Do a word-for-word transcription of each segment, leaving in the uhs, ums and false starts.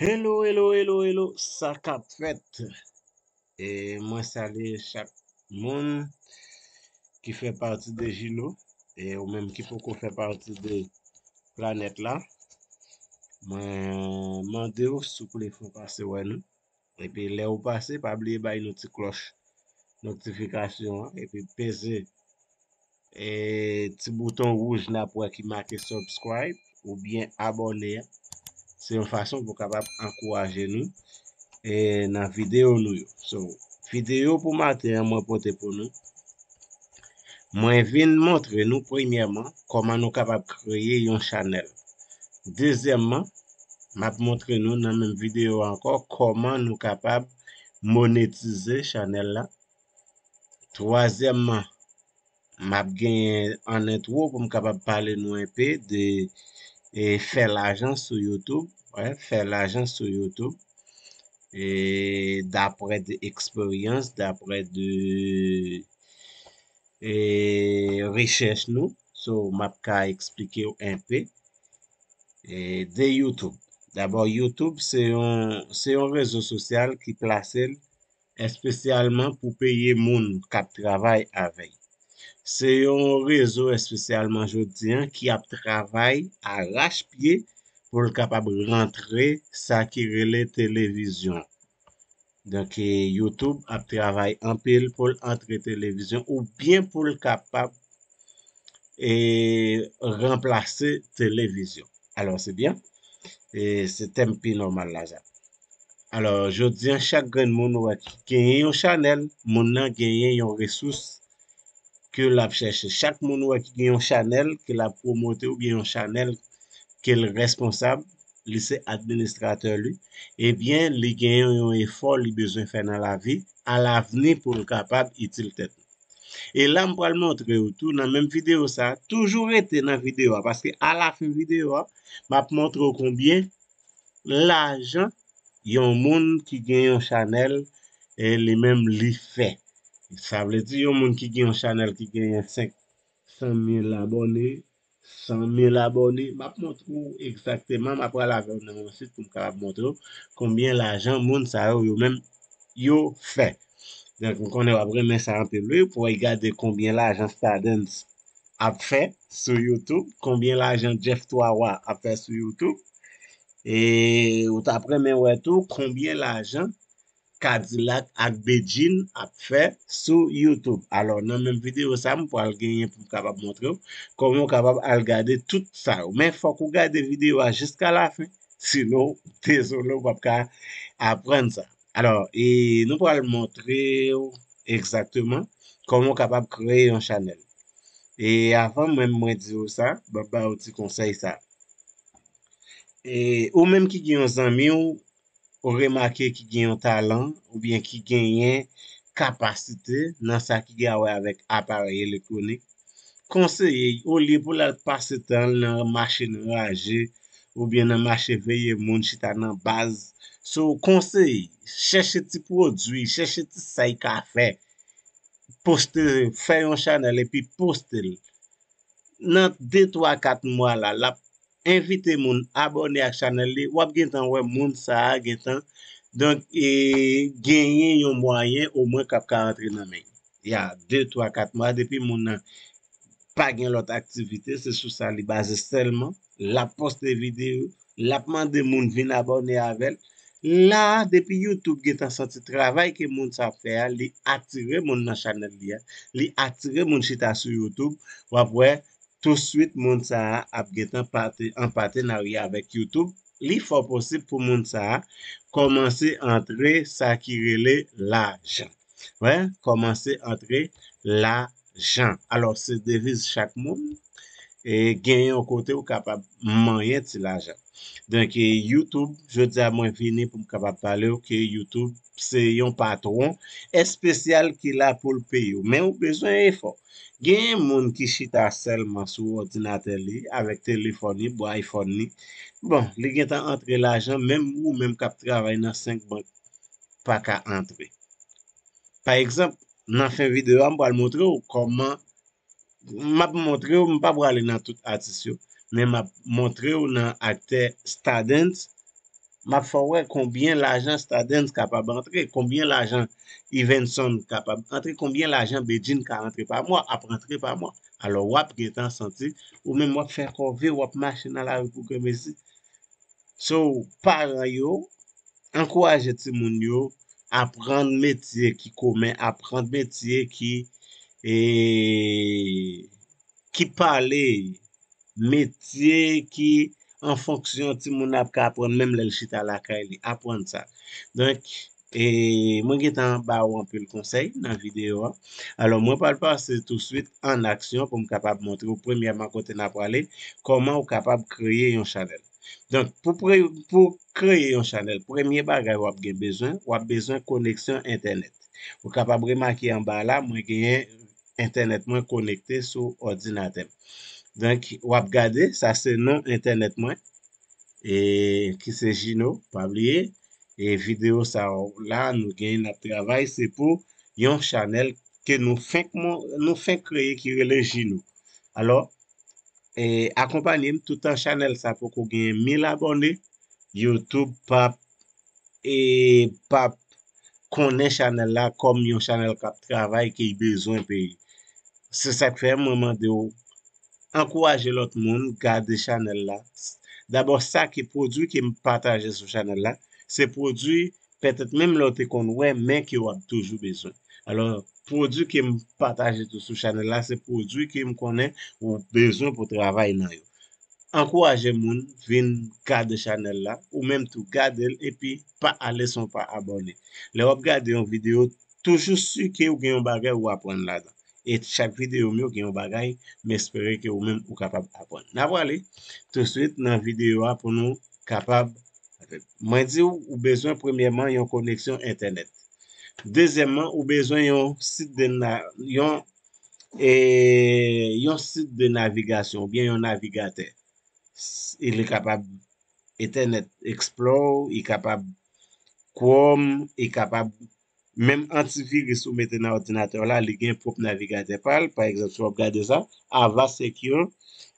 Hello, hello, hello, hello, sa k ap fèt? E mwen salye chak moun ki fè pati de Jilo, e ou menm ki poko fè pati de planèt la. Mwen mande w souple fè w pase wè nou. Epi lè ou pase, pa bliye bay nou ti klòch notifikasyon an, epi peze e ti bouton wouj n ap wè ki make subscribe oubyen abòne a. Se yon fason pou w kapab ankouraje nou e nan videyo nou yo. So, videyo pou maten an mwen pote pou nou. Mwen vin montre nou premyèman kòman nou kapab kreye yon chanèl. Dezyèmman, m ap montre nou nan menm videyo a ankò kòman nou kapab monetize chanèl la. Twazyèmman, m ap genyen an entwo pou m kapab pale nou enpe de e, fè lajan sou YouTube. Wè, fè lajan sou YouTube. E daprè de eksperyans, daprè de e, rechèch nou. So, m ap ka eksplike w enpe e, de YouTube. Dabò, YouTube se yon, se yon rezo sosyal ki plase l espesyalman pou peye moun k ap travay avè l. Se yon rezo espesyalman jodi an ki ap travay arachpye pou l kapab rantre sa ki rele televizyon. Donk, e, YouTube ap travay anpil pou l antre televizyon oubyen pou l kapab e, ranplase televizyon. Alò, se byen. E, se tèm pi nòmal la, sa. Alò, jodi an, chak grenn moun ou wè ki genyen yon chanèl, moun nan genyen yon resous ke l ap chèche. Chak moun ou wè ki gen yon chanèl ke l ap pwomote oubyen yon chanèl ke l responsab, li se administratè li, ebyen, li gen yon efò li bezwen fè nan lavi, alavni pou l kapab itil tèt li. E la, m pral montre w tou nan menm videyo sa, toujou rete nan videyo a, paske alafen videyo a, m ap montre w konbyen lajan yon moun ki gen yon chanèl e li menm li fè. Sa vle di yon moun ki gen yon chanèl ki genyen senk san mil abòne, san mil abòne, m ap montre w egzakteman, m ap pral avè w nan yon sit pou m kapab montre w konbyen lajan moun sa yo, yo menm, yo fè. Donk, m konnen w ap renmen sa anpil, wi, pou w gade konbyen lajan Stardens ap fè sou YouTube, konbyen lajan Jeff Twa Wa ap fè sou YouTube. E ou t ap renmen wè tou konbyen lajan Kadilak ak Bedjine ap fè sou YouTube. Alò, nan menm videyo sa, m pral genyen pou m kapab montre w kòman w kapab al gade tout sa yo. Men fòk ou gade videyo a jiska lafen, sinon, dezole, w p ap ka aprann sa. Alò, e nou pral montre w egzakteman kòman w kapab kreye yon chanèl. E avan menm mwen di w sa, m ap ba w ti konsèy sa. E ou menm ki gen yon zanmi w, ou remake ki gen yon talan, oubyen ki genyen kapasite nan sa ki gen a wè avèk aparèy elektwonik, konseye, olye pou l al pase tan l nan mache nan raje, oubyen nan mache veye moun chita nan baz, so konseye, chèche ti pwodui, chèche ti sa y ka fè, poste, fè yon chanèl epi poste l. Nan de, twa, kat mwa la, l ap envite moun abòne ak chanèl li, w ap gentan wè moun sa a gentan, donk, e, genyen yon mwayen omwen k ap ka antre nan men l. Ya, de, twa, kat mwa, depi moun nan pa gen lòt aktivite, se sou sa li baze sèlman. L ap poste videyo, l ap mande moun vin abòne avè l. La, depi YouTube gentan santi travay ke moun sa ap fè a, li atire moun nan chanèl li a, li atire moun chita sou YouTube, w ap wè touswit moun sa a ap gentan pate-, an patenarya avèk YouTube. Li fò posib pou moun sa a kòmanse antre sa ki rele lajan. Wè, kòmanse antre lajan. Alò, se deviz chak moun. E gen yon kote ou kapab manyen ti lajan. Donk, e, YouTube, jodi a mwen vini pou m kapab pale w ke YouTube se yon patwon espesyal ki la pou l peye w. Men ou bezwen efò. Gen moun ki chita sèlman sou òdinatè li, avèk telefòn li, bò iPhone li. Bon, li gentan antre lajan, menm ou menm k ap travay nan senk bank pa ka antre. Pa egzanp, nan fen videyo a, m pral montre w kòman, m ap montre w, m pa prale nan tout atis yo, men m ap montre w nan aktè Stardens, m ap fè w wè konbyen lajan Stardens kapab antre, konbyen lajan Evenson kapab antre, konbyen lajan Bedjine ka antre pa mwa, ap antre pa mwa. Alò, w ap gentan santi, ou menm w ap fè kòve, w ap mache nan lari pou gremesi. So, paran yo, ankouraje timoun yo, aprann metye ki komen, aprann metye ki, e, ki pale, metye ki an fonksyon timoun nan ap ka aprann menm lè l chita lakay li, aprann sa. Donk, e, mwen gentan ba ou anpil konsèy nan videyo a. Alò, mwen pral pase touswit an aksyon pou m kapab montre w premyèman kote n ap prale, kòman ou kapab kreye yon chanèl. Donk, pou, pre, pou kreye yon chanèl, premye bagay w ap gen bezwen, w ap bezwen koneksyon entènèt. Ou kapab remake anba la, mwen genyen entènèt mwen konekte sou òdinatè m. Donk, w ap gade, sa se non entènèt mwen, e, ki se Jino, pa bliye. E videyo sa la, nou genyen n ap travay, se pou yon chanèl ke nou fenk, mon- nou fenk kreye ki rele Jino. Alò, e, akonpanye m, toutan chanèl sa poko genyen mil abòne, YouTube p ap, e, p ap konnen chanèl la kòm yon chanèl k ap travay ke l bezwen peye. Se sa k fè mwen mande w ankouraje lòt moun gade chanèl la. Dabò, sa ki pwodui ke m pataje sou chanèl la, se pwodui petèt menm lè w te konn wè, men ke w ap toujou bezwen. Alò, pwodui ke m pataje tou sou chanèl la, se pwodui ke m konnen ou bezwen pou travay nan yo. Ankouraje moun vin gade chanèl la, ou menm tou gade l, epi pa ale san w pa abòne. Lè w ap gade yon videyo, toujou si ke w gen yon bagay ou aprann ladan. E chak videyo m yo gen yon bagay, m espere ke ou menm ou kapab aprann. N a prale touswit nan videyo a pou nou kapab. Mwen di w, ou bezwen premyèman yon koneksyon entènèt. Dezyèmman, ou bezwen yon sit de na, yon, e, yon sit de navigasyon oubyen yon navigatè. S- Li kapab Internet Explorer, li kapab Chrome, li kapab menm antiviris ou mete nan òdinatè w la, li gen pwòp navigatè pa l. Pa egzanp, si w ap gade sa, Avast Secure,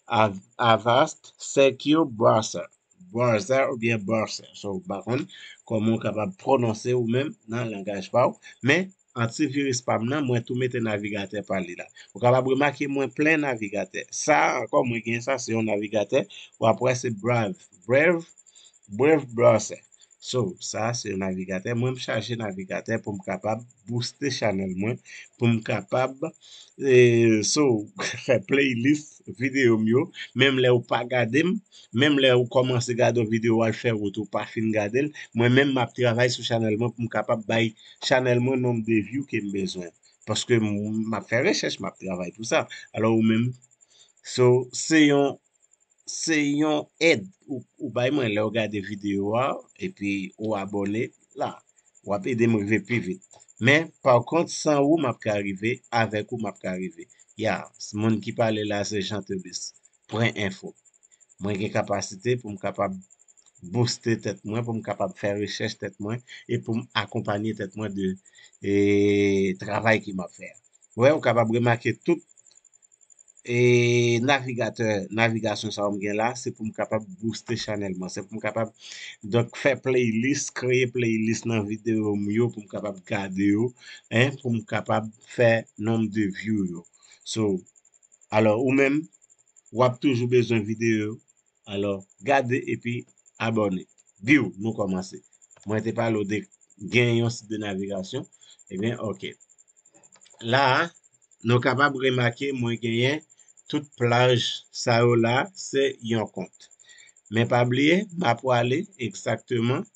Av- Avast Secure Browser. Browser oubyen Browser. So, m pa konn kòman w kapab pwononse ou menm nan langaj pa w. Men, antiviris pa m nan, mwen tou mete navigatè pa li la. Ou kapab remake mwen plen navigatè. Sa ankò, mwen gen sa, se yon navigatè. W ap wè se Brave. Brave, Brave Browser. So, sa se yon navigatè. Mwen, m chaje navigatè pou m kapab booste chanèl mwen, pou m kapab, e, so, fè playlist videyo m yo. Menm lè ou pa gade m, menm lè ou kòmanse gade yon videyo, w al fè wout, ou pa fin gade l, mwen menm, m ap travay sou chanèl mwen pou m kapab bay chanèl mwen nonb de view ke m bezwen. Paske m, m ap fè rechèch, m ap travay pou sa. Alò, ou menm, so, se yon se yon èd ou, ou bay mwen lè w gade videyo a, epi ou abòne la. W ap ede m rive pi vit. Men, pa kont, san ou, m ap ka rive, avèk ou, m ap ka rive. Ya, s- moun ki pale la, se Jean Tebis. Pwen enfo. Mwen gen kapasite pou m kapab booste tèt mwen, pou m kapab fè rechèch tèt mwen, e pou m akonpanye tèt mwen de e, travay ke m ap fè a. Wè, ou kapab remake tout e, navigatè, navigasyon sa yo m gen la, se pou m kapab booste chanèl mwen. Se pou m kapab, donk, fè playlist, kreye playlist nan videyo m yo pou m kapab gade yo, en, pou m kapab fè nonb de view yo. So, alò, ou menm, w ap toujou bezwen videyo. Alò, gade epi abòne. Biw, nou kòmanse. Mwen te pale w de gen yon sit de navigasyon. Ebyen, oke. La a, nou kapab remake mwen genyen tout plaj sa yo la, se yon kont. Men pa bliye, m ap prale egzakteman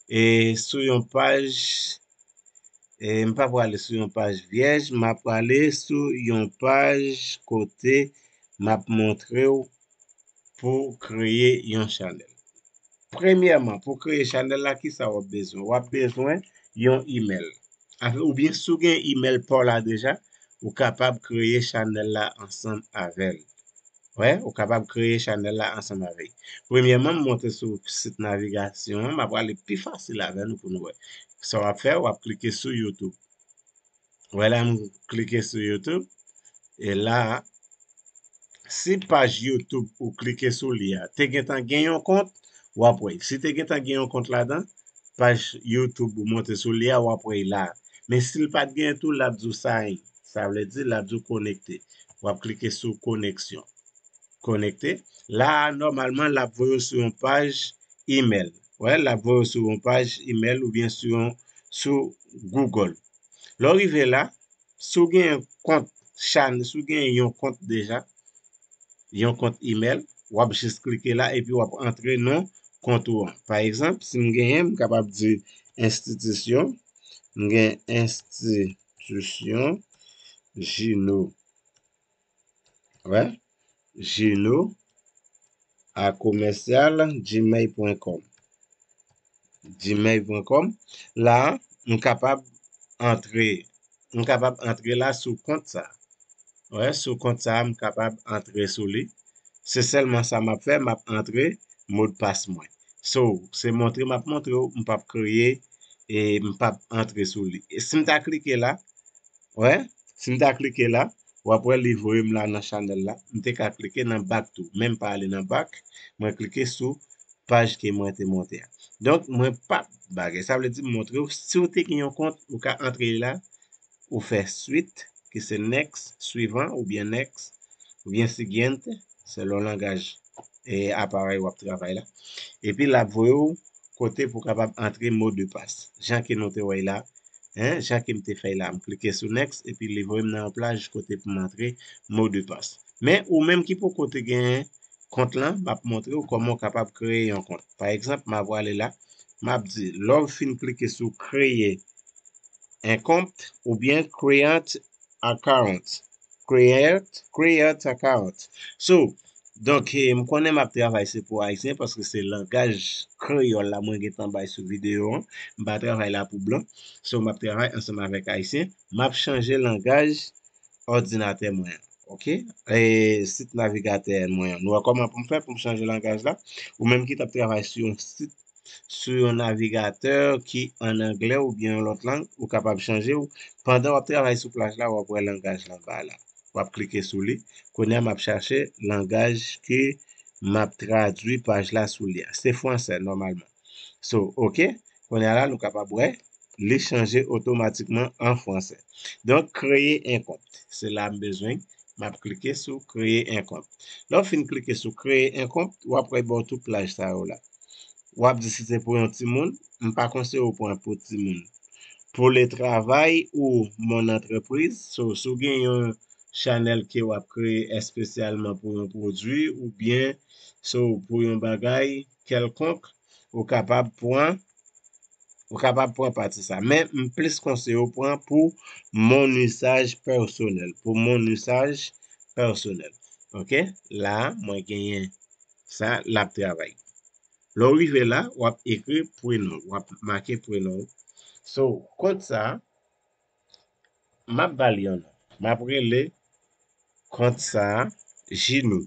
e sou yon paj, e m pa prale sou yon paj vyèj, m ap prale sou yon paj kote m ap montre w pou kreye yon chanèl. Premyèman, pou kreye chanèl la, kisa w ap bezwen? W ap bezwen yon imèl. Avè- Oubyen si w gen imèl pa w la deja, ou kapab kreye chanèl la ansanm avè l. Wè, ou kapab kreye chanèl la ansanm avè l. Premyèman, m monte sou sit navigasyon an, m ap prale pi fasil avè nou pou nou wè. Sa w ap fè, w ap klike sou YouTube. Wè la, m klike sou YouTube. E la, si paj YouTube ou klike sou li a te gentan gen yon kont, w ap wè. Si te gentan gen yon kont ladan, paj YouTube ou monte sou li a, w ap wè l la. Men si l pa t gen tou, l ap di w sign. Sa vle di, l ap di w konekte. W ap klike sou koneksyon. Konekte. La a, nòmalman, l ap voye w sou yon paj email. Wè, l ap voye w sou yon paj email oubyen sou yon, sou Google. Lè w rive la, si w gen kont chan, si w gen yon kont deja, yon kont email, w ap jis klike la epi w ap antre non kont ou an. Pa egzanp, si m genyen, m kapab di enstitisyon, m gen enstitisyon Jino. Wè, Jino a commercial gmail point com. Gmail point com. La, m kapab antre, m kapab antre la sou kont sa. Wè, sou kont sa, m kapab antre sou li. Se sèlman sa m ap fè, m ap antre modpas mwen. So, se montre m ap montre w, m p ap kreye, e m p ap antre sou li. E si m ta klike la, wè, si m ta klike la, w ap wè li voye m la nan chanèl la. M te ka klike nan back tou. Men m pa ale nan back, mwen klike sou paj ke mwen te monte a. Donk, mwen p ap bagay. Sa vle di, m montre w, si w te gen yon kont, ou ka antre la, ou fè suite, ki se next, suivant, oubyen next, oubyen siguiente, selon langaj e aparèy w ap travay la. Epi l ap voye w kote pou w kapab antre modpas. Jan ke nou te wè la, en, jan ke m te fè la, m klike sou next, epi li voye m nan yon paj kote pou m antre modpas. Men ou menm ki poko te gen kont lan, m ap montre w kòman w kapab kreye yon kont. Pa egzanp, m ap prale la, m ap di, lè w fin klike sou kreye en kont oubyen create account. Create, create account. So, donk, eh, m konnen m ap travay se pou Ayisyen paske se langaj kreyòl la mwen gentan bay sou videyo an. M pa travay la pou blan. So, m ap travay ansanm avèk Ayisyen. M ap chanje langaj òdinatè mwen an. Oke? E sit navigatè mwen an. Nou wè kòman pou m fè pou m chanje langaj la? Ou menm ki t ap travay sou yon sit, sou yon navigatè ki ann anglè oubyen yon lòt lang, ou kapab chanje w. Pandan w ap travay sou paj la, w ap wè langaj la anba la. W ap klike sou li. Kounye a, m ap chache langaj ke m ap tradui paj la sou li a. Se fransè, nòmalman. So, oke. Kounye a la, nou kapab wè, li chanje otomatikman an fransè. Donk, kreye en kont. Se la m bezwen. M ap klike sou kreye en kont. Lè w fin klike sou kreye en kont, w ap wè ba w tout paj sa yo la. W ap di si se pou yon timoun, m pa konseye w pran pou timoun. Pou le travay ou mon entreprise, so, si w gen yon chanèl ke w ap kreye espesyalman pou yon pwodui oubyen, so, pou yon bagay kèlkonk, ou kapab pran, ou kapab pran pati sa. Men m plis konseye w pran pou mon usage personnel, pou mon usage personnel. Oke? La, mwen genyen sa, l ap travay. Lè w rive la, w ap ekri prenon, w ap make prenon. So, kont sa, m ap ba l yon non. M ap rele kont sa a Jinou.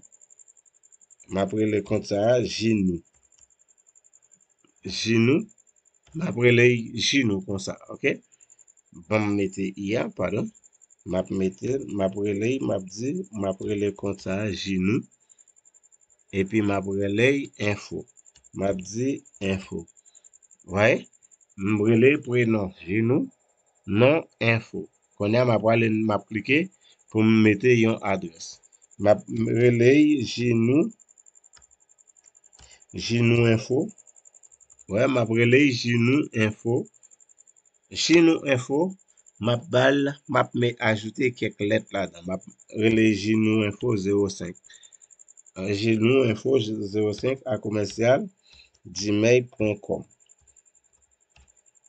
M ap rele kont sa a Jinou. Jinou. M ap rele Jinou konsa, oke? Ban m mete i a, padon. M ap mete, m ap rele, m ap di, m ap rele kont sa a Jinou. Epi m ap rele enfo. M ap di enfo. Vwè? M rele prenon Jinou, non enfo. Kounye a, m ap prale, m ap klike pou m mete yon adrès. M ap rele Jinou, Jinou enfo. Wè, m ap rele Jinou enfo. Jinou enfo, m ap ba l, m ap me, ajoute kèk lèt ladan. M ap rele Jinou enfo zewo senk. Jinou enfo zewo senk a commercial gmail point com.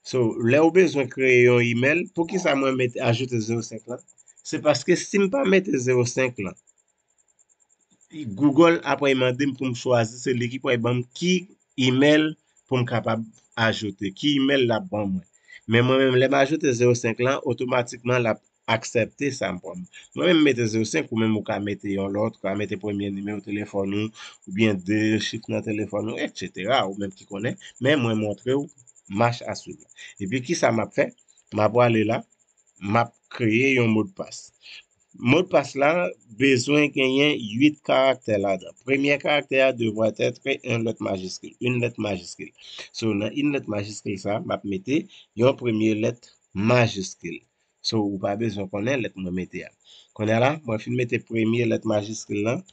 So, lè ou bezwen kreye yon email, poukisa mwen mete ajoute zewo senk lan? Se paske si m pa mete zewo senk lan, Google apre mande m pou m chwazi, se li ki pral ban m ki email pou m kapab ajoute, ki email l ap ban mwen. Men mwen menm, lè m ajoute zewo senk lan, otomatikman l ap aksepte sa m pran. Mwen menm mete zewo senk, ou menm ou ka mete yon lòt, ou ka mete premye nimewo telefòn ou, oubyen de chif nan telefòn ou, etsetera, ou menm ki konnen. Men mwen montre w mach a swiv la. Epi kisa m ap fè? M ap prale la, m ap kreye yon modpas. Modpas la bezwen genyen uit karaktè ladan. Premye karaktè a devrait être un lettre majuscule, une lettre majuscule. So, nan une lettre majuscule sa, m ap mete yon premye lèt majiskil. So, ou pa bezwen konnen lèt mwen mete a. Kounye a la, mwen fin mete premye lèt majiskil lan,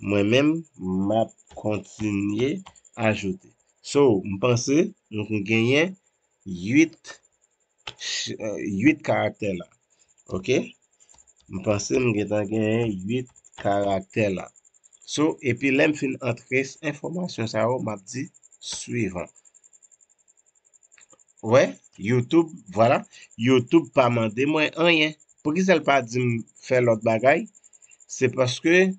mwen menm, m ap kontinye ajoute. So, m panse nou genyen uit ch- euh, uit karaktè la. Ok? M panse m gentan genyen uit karaktè la. So, epi lè m fin antre enfòmasyon sa yo, m ap di swivan. Wè, YouTube, vwala, YouTube pa mande mwen anyen. Poukisa l pa di m fè lòt bagay? Se paske,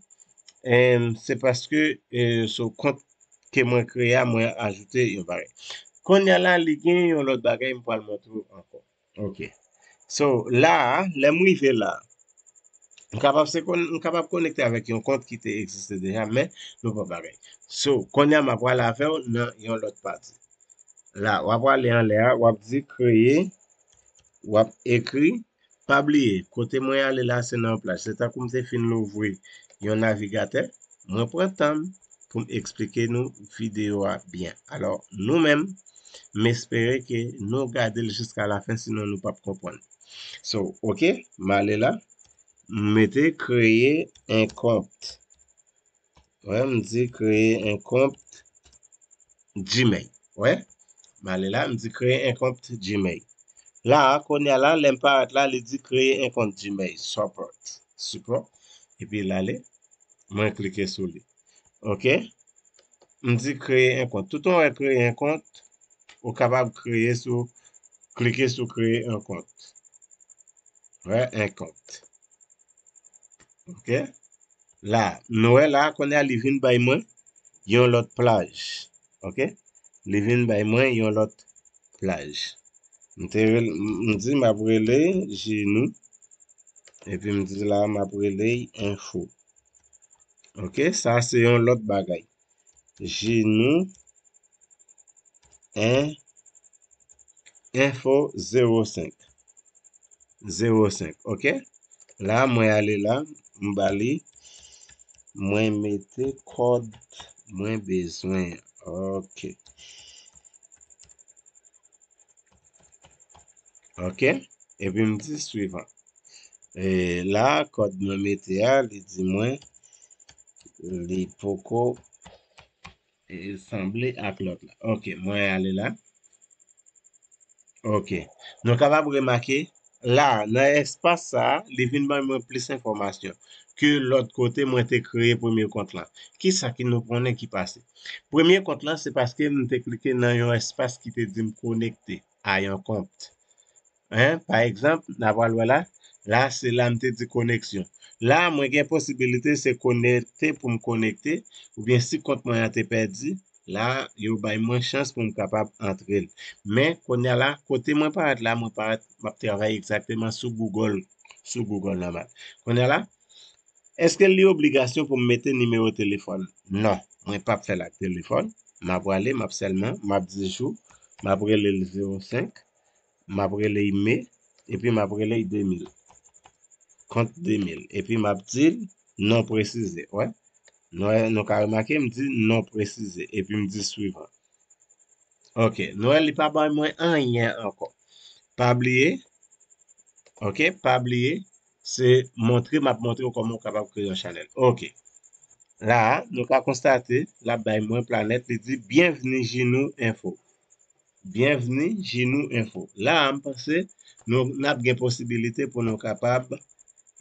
em, se paske, eh, sou kont ke mwen kreye a, mwen ajoute yon bagay. Kounye a la, li gen yon lòt bagay m pral montre w ankò. Ok. So, la a, lè m rive la, m kapab se kon- m kapab konekte avèk yon kont ki te egziste deja, men nou pa bagay. So, kounye a m ap pral avè w nan yon lòt pati. La, w ap prale anlè a, w ap di kreye, w ap ekri, pa bliye, kote mwen ale la, se nan yon plaj. Se tankou m te fin louvri yon navigatè, mwen pran tan m pou m eksplike nou videyo a byen. Alò, nou menm, m espere ke nou gade l jiska lafen, sinon nou p ap konprann. So, ok, m ale la, m mete kreye en kont. Wè, m di kreye en kont Gmail. Wè, m ale la, m di kreye en kont Gmail. La, kounye a la, lè m parèt la, li di kreye en kont Gmail, support, support. Epi l ale, mwen klike sou li. Ok? M di kreye en kont. Toutan w wè kreye en kont, ou kapab kreye sou, klike sou kreye en kont. Wè, en kont. Ok? La, nou wè la, kounye a li vin bay mwen yon lòt plaj. Ok? Li vin bay mwen yon lòt plaj. M te rel- m di m ap rele Ginou. Epi m di la m ap rele enfo. Ok, sa se yon lòt bagay. Ginou en enfo zewo senk. Zewo senk, ok? La mwen ale la, m ba li, mwen mete kòd mwen bezwen. Ok. Ok? Epi m di swivan. E la, kòd mwen mete a, li di mwen li poko e, sanble ak lòt la. Ok, mwen ale la. Ok. Nou kapab remake, la, nan espas sa a, li vin ban mwen plis enfòmasyon ke lòt kote mwen te kreye premye kont lan. Kisa ki nou konnen ki pase? Premye kont lan, se paske m te klike nan yon espas ki te di m konekte a yon kont. Hein? Pa egzanp, n a pral wè la. La, se la m te di koneksyon. La, mwen gen posibilite se konekte pou m konekte, oubyen si kont mwen an te pèdi, la, yo bay mwen chans pou m kapab antre l. Men, kounye a la, kote mwen parèt la, mwen parèt, m ap travay egzakteman sou Google, sou Google nòmal. Kounye a la, èske li obligasyon pou m mete nimewo telefòn? Non, mwen p ap fè l ak telefòn. M ap prale, m ap sèlman, m ap di jou, m ap rele l zewo senk, m ap rele l me, epi m ap rele l de mil. Kont de mil. Epi m ap di l non presize. Wè. Nou, nou ka remake, m di non presize. Epi m di swivan. Ok. Nou wè, li pa bay mwen anyen ankò. Pa bliye. Ok. Pa bliye. Se montre, m ap montre w kòman w kapab kreye yon chanèl. Ok. La, nou ka konstate, l ap bay mwen planèt, li di, byenvni Ginou Enfo. Byenvni Ginou Enfo. La a, m panse nou n ap gen posibilite pou nou kapab,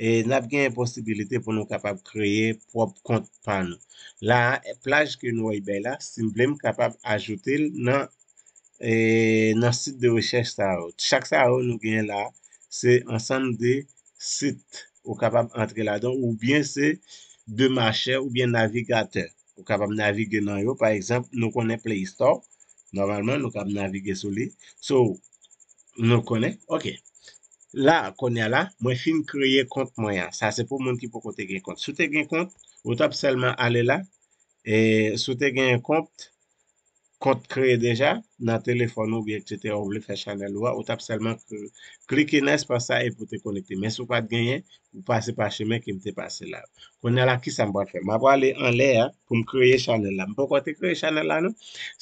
e n ap gen posibilite pou nou kapab kreye pwòp kont pa nou. La a, plaj ke nou wè bay la, si m vle, m kapab ajoute l nan, e, nan sit de rechèch sa yo. Chak sa yo nou genyen la, se ansanm de sit ou kapab antre ladan, oubyen se de machè oubyen navigatè. Ou kapab navige nan yo. Pa egzanp, nou konnen Play Store. Nòmalman, nou kapab navige sou li. So, nou konnen. Ok. La, kounye a la, mwen fin kreye kont mwen an. Sa se pou moun ki poko te gen kont. Si w te gen kont, ou t ap sèlman ale la. E si w te gen kont, kont kreye deja nan telefòn ou byen, etsetera, ou vle fè chanèl ou a, ou t ap sèlman kl- klike nan espas sa epi ou te konekte. Men si w pa t genyen, ou pase pa chemen ke m te pase la. Kounye a la, kisa m pral fè? M ap prale anlè a pou m kreye chanèl la. M poko te kreye chanèl la, non.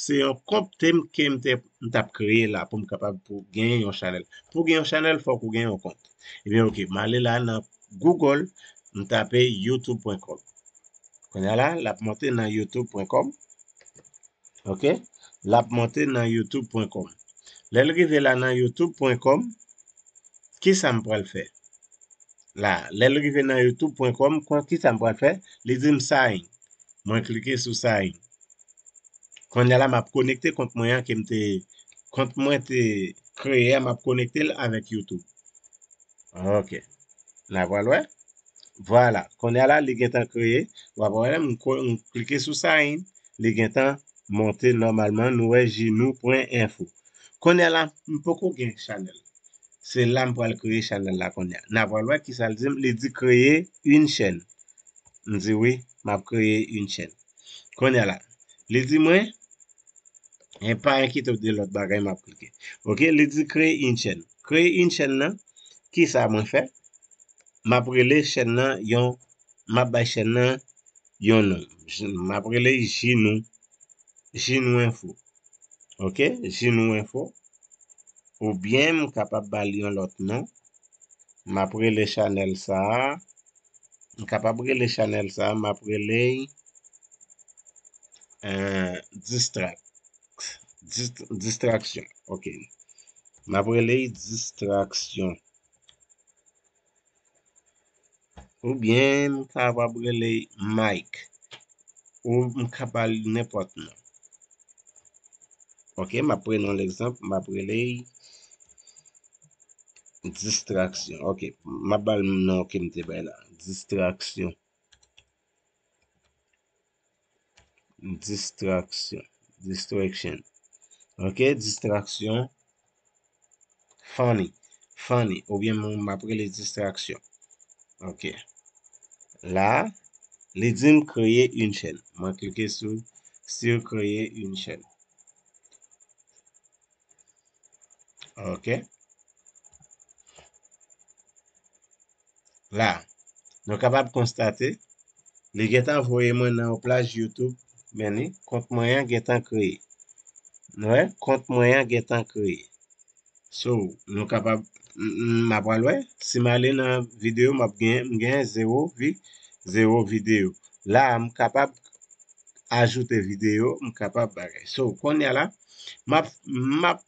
Se yon kont ke m, ke m te, m t ap kreye la pou m kapab pou genyen yon chanèl. Pou gen yon chanèl, fòk ou gen yon kont. Ebyen, oke, m ale la nan Google, m tape youtube pwen kòm. Kounye a la, l ap monte nan youtube pwen kòm. Oke? L ap monte nan youtube pwen kòm. Lè l rive la nan youtube pwen kòm, kisa m pral fè? La, lè l rive nan youtube pwen kòm, kon- kisa m pral fè? Li di m sign. Mwen klike sou sign. Kounye a la, m ap konekte kont mwen an ke m te, kont mwen te kreye a, m ap konekte l avèk YouTube. Oke. N a pral wè. Vwala. Kounye a la, li gentan kreye. W ap wè, m ko- m klike sou sign. Li gentan monte nòmalman. Nou wè jinou pwen enfo. Kounye a la, m poko gen chanèl. Se la m pral kreye chanèl la kounye a. N a pral wè kisa l di m. Li di kreye yon chèn. M di wi, m ap kreye yon chèn. Kounye a la, li di mwen, e pa enkyete w de lòt bagay m ap klike. Oke, li di kreye yon chèn. Kreye yon chèn nan, kisa mwen fè? M ap rele chèn nan yon, m ap bay chèn nan yon non. M ap rele Jinou, Jinou Enfo. Oke, Jinou Enfo. Oubyen m kapab ba l yon lòt non. M ap rele chanèl sa a. M kapab rele chanèl sa a, m ap rele l, eh, Distract. Dist- Distraction. Oke. M ap rele l Distraction. Oubyen m kapab rele Mike. Ou m ka ba l nenpòt non. Oke, m ap pran yon egzanp, m ap rele Distraction. Oke, m ap ba l non ke m te bay la. Distraction. Distraction. Distraction. Oke, Distraction. Funny. Funny. Oubyen m ap rele Distraction. Oke. La, li di m kreye yon chèn. Mwen klike sou, sou kreye yon chèn. Oke. La, nou kapab konstate, li gentan voye mwen nan yon paj YouTube, men li, kont mwen an gentan kreye. Nou wè, kont mwen an gentan kreye. So, nou kapab, m, m, m ap pral wè, si m ale nan videyo, m ap gen, m gen zewo vi, zewo videyo. La, m kapab ajoute videyo, m kapab bagay. So, kounye a la, m ap, m ap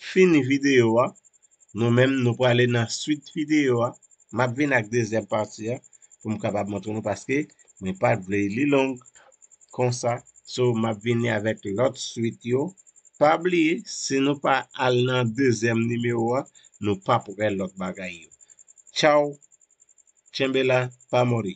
fini videyo a. Nou menm, nou prale nan swit videyo a. M ap vin ak dezyèm pati a pou m kapab montre nou paske mwen pa t vle li long konsa. So, m ap vini avèk lòt swit yo. Pa bliye, si nou pa al nan dezyèm nimewo a, nou p ap wè lòt bagay yo. Tchaw! Tchenbe la, pa mori.